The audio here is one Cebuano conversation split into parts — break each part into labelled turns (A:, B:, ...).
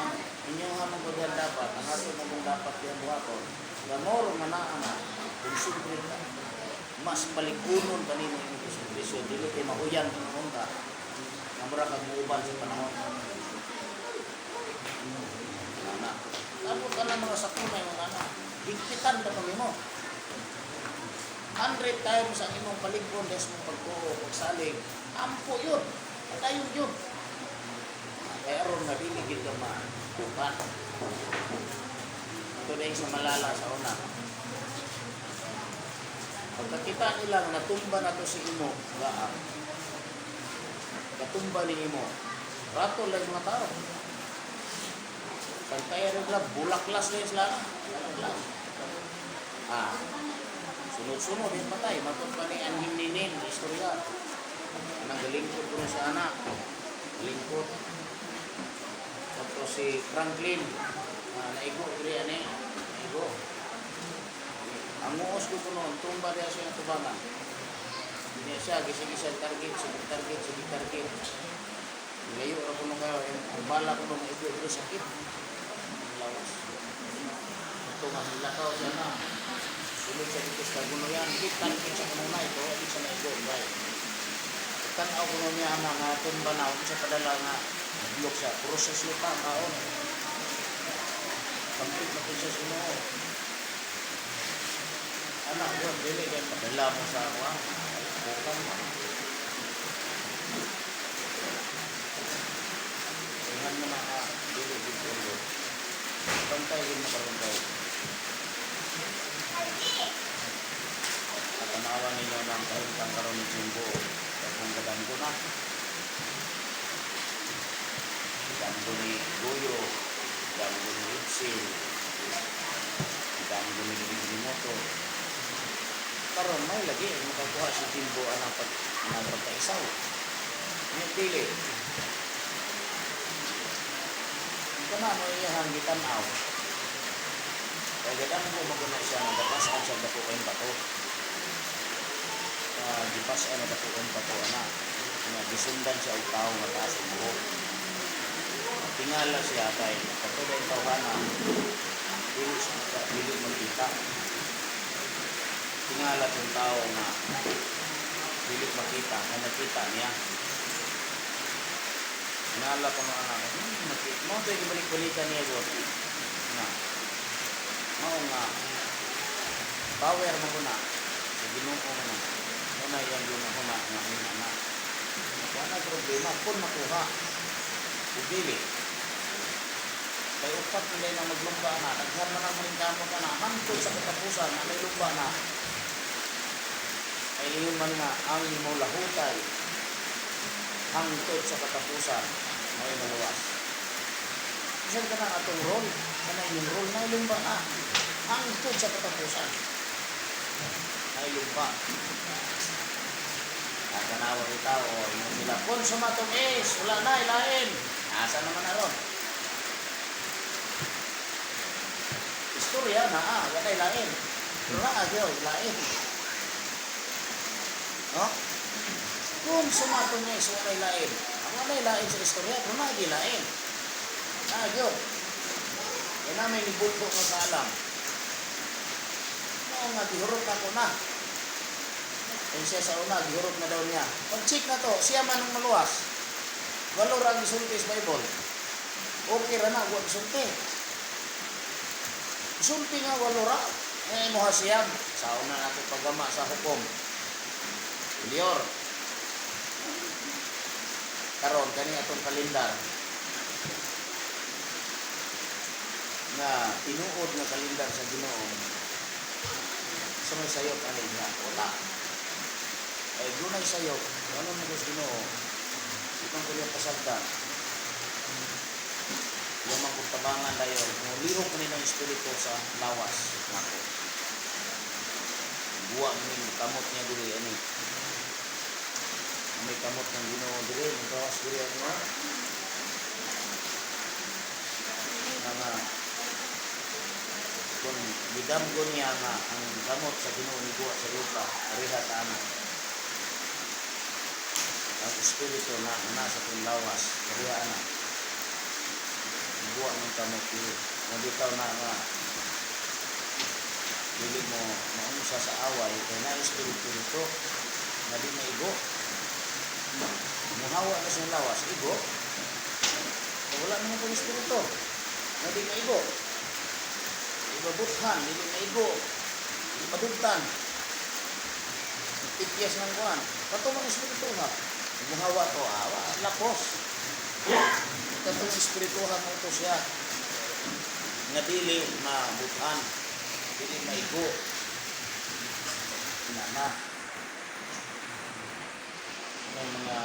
A: Ang inyong hamon ko diyan dapat, ang ato mo kung dapat diyan buhaton, the more nga naa na, concentrate ka. Mas paligunon kanimo imong concentration, dili kay mahuyan kang unta. Nga mura kag muuban sa panahon. Ana. Tapos ka na mga sakunay mga anak. Higpitan ba kami mo? 100 times ang imong paligon des mong pagtuo, pagsalig. Ampo yun. Patayon yun. Kaya aron nga dili gid ka makukan. Ito na yung sa malala sa una. Pagkakita nila nga natumba na to si imo, gaang. Katumba ni imo. Rato lang mga tao. Pagkaya rin lang, bulaklas na yung sila. Bulaklas. Ah, sunod-sunod yung patay. Matod pa ni Anhininin, istorya. Anang galingkod ko sa anak. Galingkod. Tapos si Franklin, ah, naigo, diri ani, naigo. Ang uos ko noon, tumba diya siya ng tubangan. Hindi siya, gisa-gisa target, sige target, sige target. Layo ra kuno kayo, ang bala ko nung maigo, pero sakit. Ang lawas. Ito nga, nilakaw siya na. Sulod siya dito sa kagunoyan, target sa kanunay, ito, di siya naigo, bay. Tanaw ko niya nga nga tumba na, huwag siya padala nga, blok siya, process lupa, kaon. Complete na po siya suno. Anak yun, dili kay padala mo sa ako, ah. Bukang mo. Ingan mo na ka, dili dito ulo. Pantayin mo karon kay. At tanawan ninyo ng kahintang karon ni Jimbo. Kung gadamgo na. Damgo ni Goyo, damgo ni Itzel, damgo ni Ginimoto. Karon may lagi makakuha si Jimbo anang pag anang pagkaisaw. May dili. Kana mo iyahang gitan-aw. Kaya gadamgo mo guna siya nga gapas-an siya dako kayong bato. Gipas-an na dako kayong bato ana. Nga gisundan siya og tawo nga taas og buhok. Tingala siya kay katulad ang tawhana dili siya dili magkita. Tingala tong tao nga dili makita, nga nakita niya. Tingala ko mga anak, makita. Mao to ibalik-balikan niya god. Na. Mao nga power mo na sa Ginoo nga na. Mao na iyang guna-huna nga ina na. Wala problema kung makuha. Ug dili. Kay upat na nang maglumba na, daghan man ang maningkamot na, hangtod sa katapusan na may lumba na. Ay ingon man nga ang imo lahutay hangtod sa katapusan may maluwas. Bisan ka na atong role, kana inyong role na lumba na hangtod sa katapusan. Ay lumba. Tatanawa ni tao, ingon sila, consummatum est, wala na, ilain. Asa naman na ron? Istorya na, ah, wala ilain. Pero na, agyo, ilain. No? Kung sumatong niya, wala ilain. Ang wala ilain sa istorya, pero na, ilain. Agyo. Kaya namin nibulbo nga sa alam. Oo nga, gihurot na ko na. Kaya siya sa una, gihurot na daw niya. Pag-check na to, siya man ang maluwas. Walo ra ang gisulti sa Bible. Okay ra na, wa gisulti. Gisulti nga walo ra. Eh, mo siyam. Sa una nato paggama sa hukom. Lior. Karon kani atong kalendar nga tinuod nga kalendar sa Ginoo sa may sayop ani niya wala ay dunay sayop ano mo sa Ginoo itong kuya pasagdan iyang kong tabangan dayon mulihok ni ng espiritu sa lawas nako buwa ning kamot niya diri ani may kamot ng Ginoo diri gawas diri ani nga kung gidamgo niya nga ang kamot sa Ginoo ni buwa sa lupa pareha ta ana ang espiritu na nasa kong lawas pareha ana. Buwa ng kamot dili. Nga bitaw na nga dili mo maunsa sa away kay na espiritu dito nga di maigo. Muhawa na siyang lawas, igo. Kung wala naman kong espiritu nga di maigo. Ibabuthan, dili maigo. Ipadugtan. Tikyas ng kuan. Katong espiritu ha. Muhawa to, awa, lakos. Katong espirituhan mo to siya. Nga dili mabuthan, dili maigo. Na na. May mga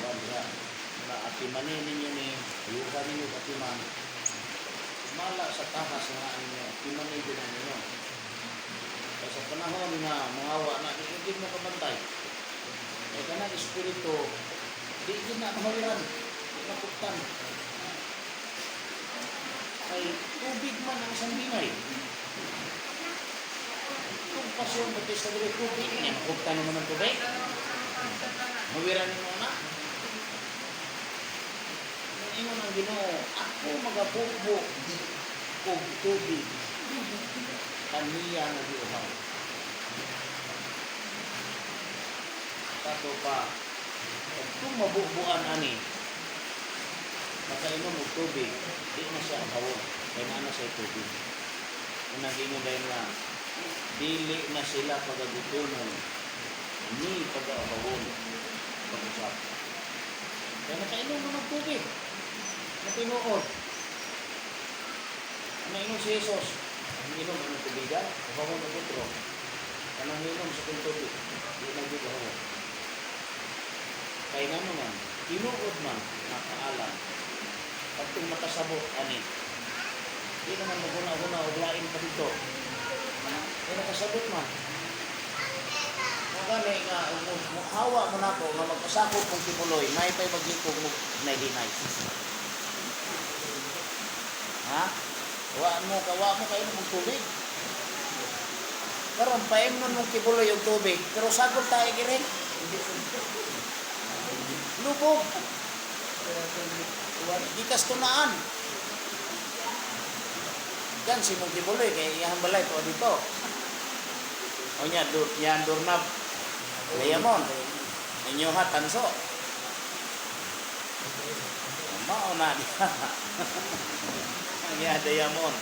A: kuan diha. Mga atimanin ninyo ni, ayuhan ninyo atiman. Mala sa tahas nga ninyo, atimanin din ang ninyo. Kaya sa panahon nga muhawa na, di gid mo kabantay. Kaya kanang espiritu, di gid na mahawiran, di na puktan. Kay tubig man ang isang binay. Itong pasyon, Batista dili tubig, niya makuptan naman ng tubig. Hawiran mo na. Ang ingon ang Ginoo, ako magabubo og tubig kaniya nga giuhaw. Kato pa, kung mabubuan ani, makainom og tubig, di na siya uhawon, kay naa na siya tubig. Unang ingon dahil nga, dili na sila pagagutonon, ni pag-aabawon, pag-usap. Kaya nakainom mo ng tubig, na tinuod. Ano ingon si Jesus? Ang inom anong tubigan? Uhawon og otro. Kanang inom sa kong tubig, di na gyud uhawon. Kay ngano man, tinuod man nakaalam. Pagtong makasabot ani, di naman maguna-guna og lain pa dito. Kay nakasabot man. Mo gani nga muhawa mo nako nga magpasakop kong Quiboloy, may pay maglikog mo hinay-hinay. Ha? Wa mo kawa mo kayo mong tubig. Karon paimnon mong Quiboloy og tubig, pero sagol tayo gire. Lubog. Gikas tunaan. Gan si mong Quiboloy kay iyang balay to dito. O nya dur yan doorknob. Layamon. Inyo ha tanso. Mao na diha. Ang iya diamond.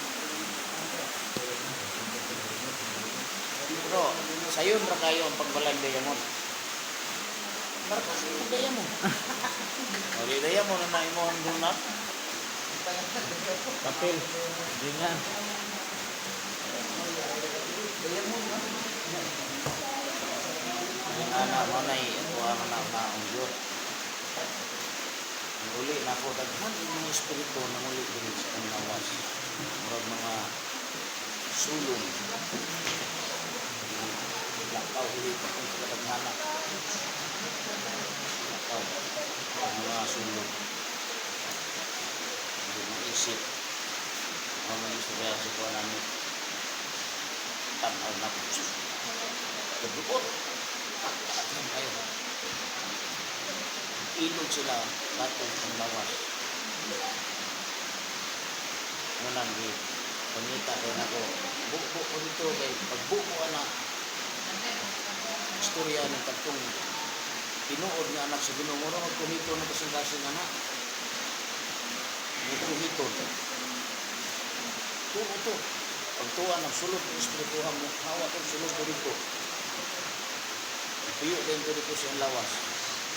A: Pero sayon ra kayo ang pagbalay diamond. Barka sa imong diamond. O di diamond na imong doorknob.
B: Papel. Gingan.
A: Ang ana mo na ako ang na naong Diyos. Ang uli na ako daghan yung mga espiritu na muli diri sa kong lawas. Murag mga sulong. Lakaw huli pa kung sa kadaghana. Lakaw. Ang mga sulong. Hindi maisip. Ang mga istorya sa kuha namin. Tanaw na po. Kaduot. Pagkakatan kayo. Ilog sila batong ang lawas. Munang gi pangita kay nako bubo ko dito kay pagbubo ana istorya ng kadtong tinuod nga anak sa Ginoo mura magkuhito ng kasing-kasing anak. Magkuhito. Tuo to. Pagtuwa ng sulod ng espirituhan mo, hawa tong sulod ko dito. Tuyo din ko dito siyang lawas.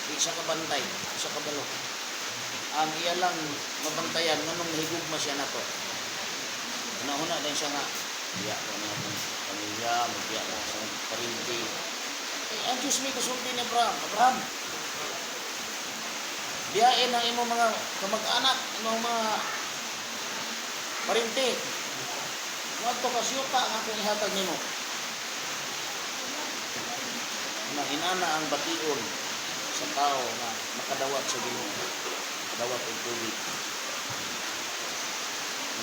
A: Di siya kabantay, di siya kabalo. Ang iya lang mabantayan, nganong nahigugma siya nato. Una-una din siya nga, biya ko na akong pamilya, magbiya ko sa parinti. Eh, ang Diyos may kasulti ni Abraham. Abraham, biyain ang imong mga kamag-anak, imong mga parinti. Ngadto ka siyuta nga akong ihatag nimo. Na inana ang bation sa tao nga makadawat sa Ginoo. Dawat og tubig.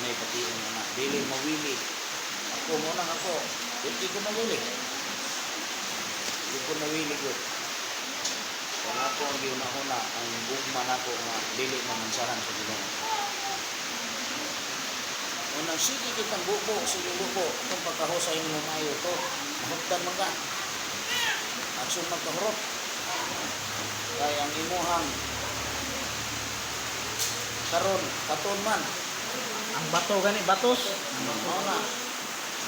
A: Unay bation nga na dili mawili. Ako mo nang ako, dili ko mawili. Dili ko nawili gud. Kung ako ang giunahuna, ang gugma nako nga dili mamansahan sa Ginoo. Kanang sige kitang bubo, sige bubo, itong pagkahusay mo maayo to, mahugtan man ka. Aksyon magkahurot. Kay ang imuhang karon katon man.
B: Ang bato gani, batos.
A: Mao na.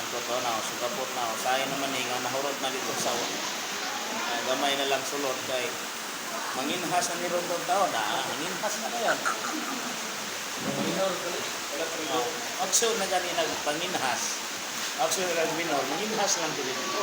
A: Ang totoo na, sugapot na. Sayo naman eh, nga nahurot na dito sa gamay na lang sulod kay manginhas na ni Rondon taon. Ah, manginhas na kayo.
C: Minor, wala pa rin.
A: Oh, aksyon na gani nagpanginhas. Aksyon na minor, manginhas lang dito.